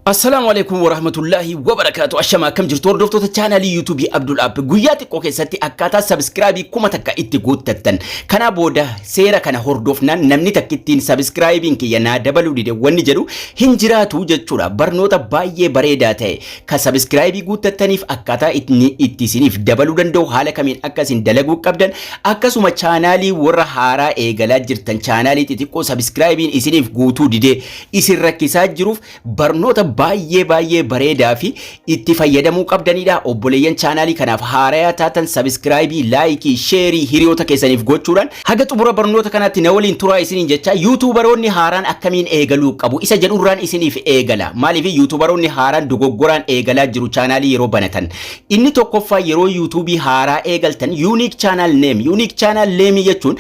Assalaamu alaikum warahmatullaahi wabarakaatu. Ashama, akkam jirtu hordoftoota chaanaalii YouTubeii Abdul App? Guyyaa xiqqoo keessatti akkaataa subscribeii 1000 itti guuttattan. Kana booda seera kana hordofnaan namni takka ittiin subscribeiin kiyya naa dabaluu dide wanni jedhu hin jiraatu jechuudha. Barnoota baay'ee bareedaa ta'e kan subscribeii guuttattaniif akkaataa inni itti isiniif dabaluu danda'u, haala kamiin akka isin dalaguu qabdan, akkasuma chaanaalii warra haaraa eegalaa jirtan, chaanaalii xixiqqoo subscribeiin isiniif guutuu didee isin rakkisaa jiruuf barnoota baay'ee baay'ee bareedaa fi itti fayyadamuu qabdanidha. Obboleeyyan chaanaalii kanaaf haarayaa taatan subscribeii, likeii, shareii hiriyoota keessaniif gochuudhaan haga xumura barnoota kanaatti na waliin turaa isiniin jecha. YouTuberoonni haaraan akkamiin eegaluu qabu isa jedhurraan isiniif eegala. Maaliif YouTuberoonni haaraan dogoggoraan eegalaa jiru chaanaalii yeroo banatan? Inni tokkoffaa, yeroo YouTubeii haaraa eegaltan unique channel name. Unique channel name jechuun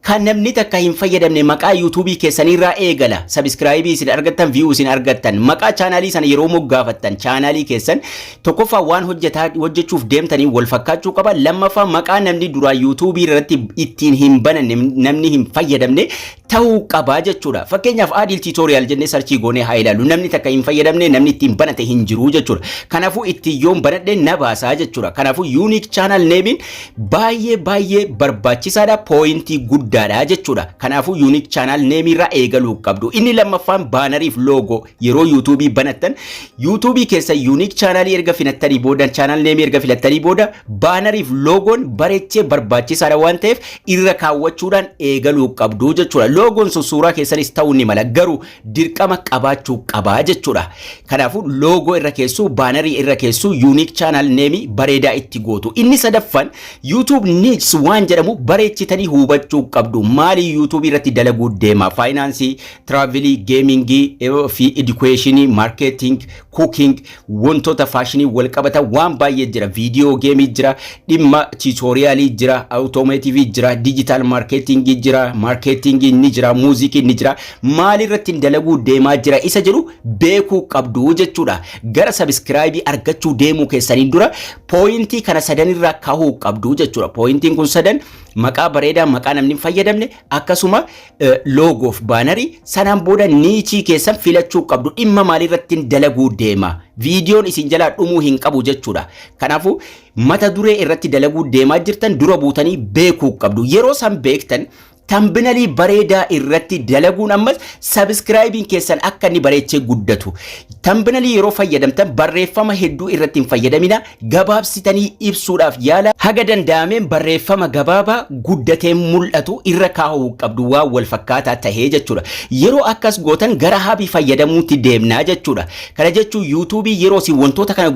kan namni takka hin fayyadamne maqaa YouTubeii keessanirraa eegala. Subscribeii isin argattan, view isin argattan, maqaa chaanaalii sana yeroo moggaafattan chaanaalii keessan tokkoffaa waan hojjetaa hojjechuuf deemtanii wal fakkaachuu qaba. Lammaffaa, maqaa namni duraa YouTubeii irratti ittiin hin bananne, namni hin fayyadamne ta'uu qaba jechuudha. Fakkeenyaaf, Adil Tutorial jennee searchii goonee haa ilaallu. Namni takka hin fayyadamne, namni ittiin banate hin jiru jechuudha. Kanaafuu ittiin yoon banadhe na baasaa jechuudha. Kanaafuu unique channel nameiin baay'ee baay'ee barbaachisaadha. Pointii guddaadha jechuudha. Kanaafuu unique channel nameii irraa eegaluu qabdu. Inni lammaffaan banneriif logo. Yeroo YouTubeii banattan, YouTubeii keessa unique channelii erga filattanii booda, channel nameii erga filattanii booda, banneriif logoon bareechee barbaachisaadha waan ta'eef irra kaawwachuudhaan eegaluu qabdu jechuudha. Logoon sun suuraa keessanis ta'uu ni mala, garuu dirqama qabaachuu qabaa jechuudha. Kanaafuu logo irra keessuu, bannerii irra keessuu, unique channel nameii bareedaa itti gootu. Inni sadaffaan YouTube niche waan jedhamu bareechitanii hubachuu qabdu. Maali YouTubeii irratti dalaguu deema? Financeii, travelii, gamingii fi educationii, marketing, cooking, wantoota fashionii wal qabatan waan baay'ee jira. Video gameii jira, dhimma tutorialii jira, automotiveii jira, digital marketingii jira, marketingii ni jira, musicii ni jira. Maal irratti dalaguu deemaa jira isa jedhu beekuu qabdu jechuudha. Gara subscribeii argachuu deemuu keessaniin dura pointii kana sadanirraa kahuu qabdu jechuudha. Pointiin kun sadan: maqaa bareedaa, maqaa namni hin fayyadamne, akkasuma logoof bannerii. Sanaan booda nicheii keessan filachuu qabdu. Dhimma maaliirratti dalaguu deema? Viidiyoon isin jalaa dhumuu hin qabu jechuudha. Kanaafuu mata duree irratti dalaguu deemaa jirtan dura buutanii beekuu qabdu. Yeroo san beektan thumbnailii bareedaa irratti dalaguun ammas subscribeiin keessan akka inni bareechee guddatu. Thumbnailii yeroo fayyadamtan barreeffama hedduu irratti hin fayyadamina, gabaabsitanii ibsuudhaaf yaala. Haga danda'ameen barreeffama gabaabaa guddatee mul'atu irra kaa'uu qabdu, waan wal fakkaataa tahee jechuudha. Yeroo akkas gootan gara hubii fayyadamuutti deemnaa jechuudha. Kana jechuun YouTubeii yeroo isin wantoota kana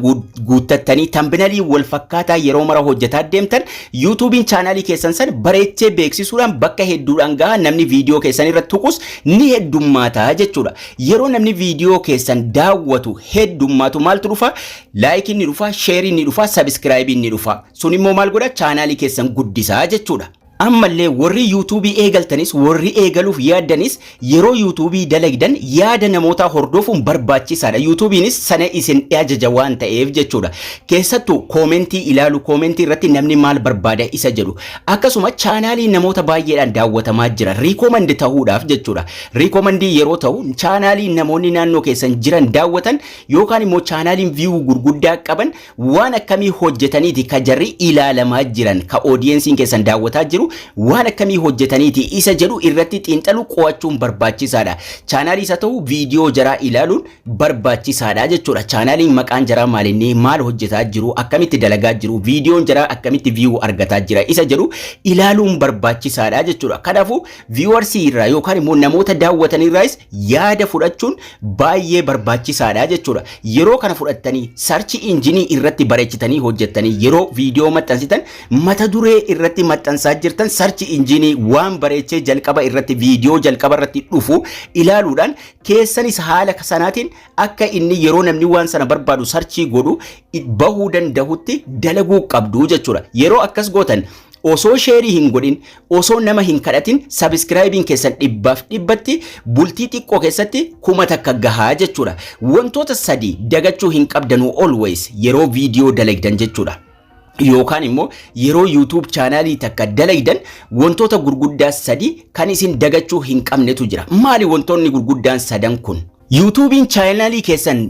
guuttattanii thumbnailii wal fakkaataa yeroo mara hojjetaa deemtan, YouTubeiin chaanaalii keessan san bareechee beeksisuudhaan bakka hedduudhaan gaha, namni viidiyoo keessan irratti tuqus ni heddummaata jechuudha. Yeroo namni viidiyoo keessan daawwatu heddummaatu maaltu dhufa? Likeiin ni dhufa, shareiin ni dhufa, subscribeiin ni dhufa. Sun immoo maal godha? Chaanaalii keessan guddisaa jechuudha. Ammallee warri YouTubeii eegaltanis, warri eegaluuf yaaddanis, yeroo YouTubeii dalagdan yaada namootaa hordofuun barbaachisaadha. YouTubeiinis sana isin ajaja waan ta'eef jechuudha. Keessattuu commentii ilaalu, commentii irratti namni maal barbaada isa jedhu. Akkasuma chaanaalii namoota baay'eedhaan daawwatamaa jira. Recommend ta'uudhaaf jechuudha. Recommendii yeroo ta'u, chaanaalii namoonni naannoo keessan jiran daawwatan yookaan immoo chaanaaliin view gurguddaa qaban waan akkamii hojjetaniiti ka jarri ilaalamaa jiran, ka audienceiin keessan daawwataa jiru waan akkamii hojjetaniiti isa jedhu irratti xiinxaluu, qo'achuun barbaachisaadha. Chaanaalii isa ta'u viidiyoo jaraa ilaaluun barbaachisaadha jechuudha. Chaanaaliin maqaan jaraa maalinni, maal hojjetaa jiru, akkamitti dalagaa jiru, viidiyoon jaraa akkamitti view argataa jira isa jedhu ilaaluun barbaachisaadha jechuudha. Kanaafuu viewersii irraa yookaan immoo namoota daawwatan irraas yaada fudhachuun baay'ee barbaachisaadha jechuudha. Yeroo kana fudhattanii search engineii irratti bareechitanii hojjettanii, yeroo viidiyoo maxxansitan mata duree irratti maxxansaa jirtan search engineii waan bareechee jalqaba irratti, viidiyoo jalqaba irratti dhufu ilaaluudhaan keessanis haala sanaatiin akka inni yeroo namni waan sana barbaadu searchii godhu bahuu danda'utti dalaguu qabdu jechuudha. Yeroo akkas gootan, osoo shareii hin godhin, osoo nama hin kadhatin, subscribeiin keessan 100% bultii xiqqoo keessatti 1000 gahaa jechuudha. Wantoota sadi dagachuu hin qabdanuu always yeroo viidiyoo dalagdan jechuudha. Yookaan immoo yeroo YouTube chaanaalii takka dalagdan wantoota gurguddaa sadi kan isin dagachuu hin qabnetu jira. Maali wantoonni gurguddaan sadan kun? YouTubeiin chaanaalii keessan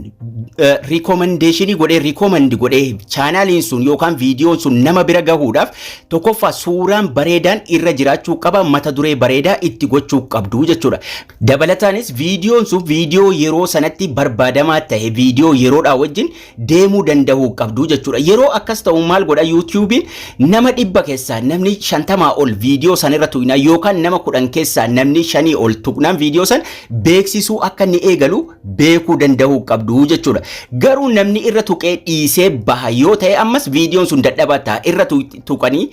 Recommendation godhee, recommend godhee chaanaaliin sun yookaan viidiyoon sun nama bira gahuudhaaf, tokkoffaa suuraan bareedaan irra jiraachuu qaba, mata duree bareedaa itti gochuu qabdu jechuudha. Dabalataanis viidiyoon sun viidiyoo yeroo sanatti barbaadamaa ta'e, viidiyoo yeroodhaa wajjin deemuu danda'uu qabdu jechuudha. Yeroo akkas ta'u maal godha YouTubein? Nama 100 keessaa namni 50 ol viidiyoo sanirra tuqnaan yookaan nama 10 keessaa namni 5 ol tuqnaan viidiyoo san beeksisuu akka inni eegalu beekuu danda'uu qabdu jechuudha. Garuu namni irra tuqee dhiisee baha yoo ta'e, ammas viidiyoon sun dadhabaa ta'a. Irra tuqanii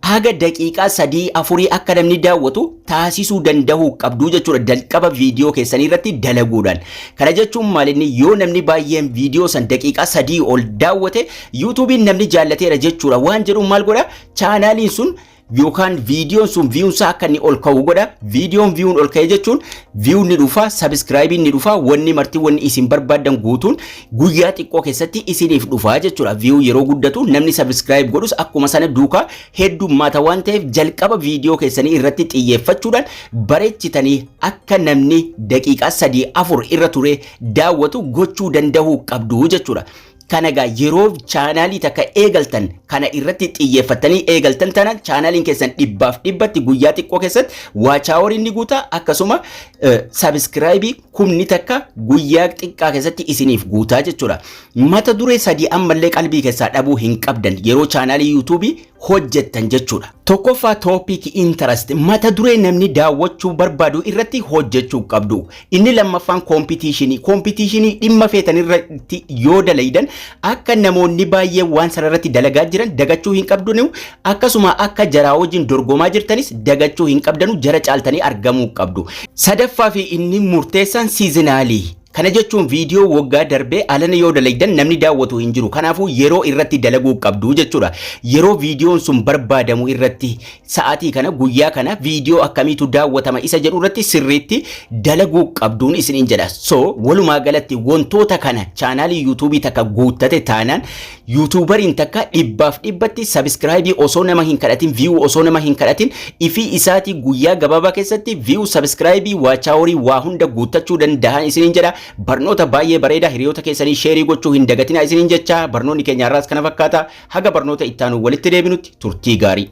haga daqiiqaa 3 4 akka namni daawwatu taasisuu danda'uu qabdu jechuudha, jalqaba viidiyoo keessanii irratti dalaguudhaan. Kana jechuun maal inni? Yoo namni baay'een viidiyoo san daqiiqaa 3 ol daawwate, YouTubein namni jaallateera jechuudha waan jedhuun maal godha? Chaanaaliin sun yookaan viidiyoon sun viewunsaa akka inni ol ka'u godha. Viidiyoon viewun ol ka'e jechuun viewun ni dhufa, subscribeiin ni dhufa, wanni marti, wanni isin barbaaddan guutuun guyyaa xiqqoo keessatti isiniif dhufa jechuudha. View yeroo guddatu namni subscribe godhus akkuma sana duukaa heddummaata waan ta'eef, jalqaba viidiyoo keessanii irratti xiyyeeffachuudhaan bareechitanii akka namni daqiiqaa 3 4 irra ture daawwatu gochuu danda'uu qabdu jechuudha. Kana egaa yeroo chaanaalii takka eegaltan kana irratti xiyyeeffattanii eegaltan taanaan, chaanaaliin keessan 100% guyyaa xiqqoo keessatti watch houriin ni guuta, akkasuma subscribe 10,000 guyyaa xiqqaa keessatti isiniif guutaa jechuudha. Mata duree sadii ammallee qalbii keessaa dhabuu hin qabdan yeroo chaanaalii YouTubeii hojjettan jechuudha. Tokkoffaa, topic interest, mata duree namni daawwachuu barbaadu irratti hojjechuu qabdu. Inni lammaffaan competition. Competition dhimma feetan irratti yoo dalaydan, akka namoonni baay'een waan sana irratti dalagaa jiran dagachuu hin qabdanu, akkasuma akka jaraa wajjin dorgomaa jirtanis dagachuu hin qabdanu, jara caaltanii argamuu qabdu. Sadaffaa fi inni murteessaan seasonal. Kana jechuun viidiyoo waggaa darbee alana yoo dalagdan namni daawwatu hin jiru. Kanaafuu yeroo irratti dalaguu qabdu jechuudha. Yeroo viidiyoon sun barbaadamu irratti, sa'aatii kana, guyyaa kana viidiyoo akkamiitu daawwatama isa jedhu irratti sirriitti dalaguu qabduun isiniin jedha. So walumaa galatti wantoota kana chaanaalii YouTubeii takka guuttate taanaan, YouTuberiin takka 100% subscribe osoo nama hin kadhatin, view osoo nama hin kadhatin, ifii isaatii guyyaa gabaabaa keessatti view, subscribe, watch hourii waa hunda guuttachuu danda'an isiniin jedha. Barnoota baay'ee bareedaa hiriyoota keessanii share gochuu hin dagatinaa isiniin jecha, barnoonni keenya har'aas kana fakkaata. Haga barnoota ittaanu walitti deebinutti turtii gaarii.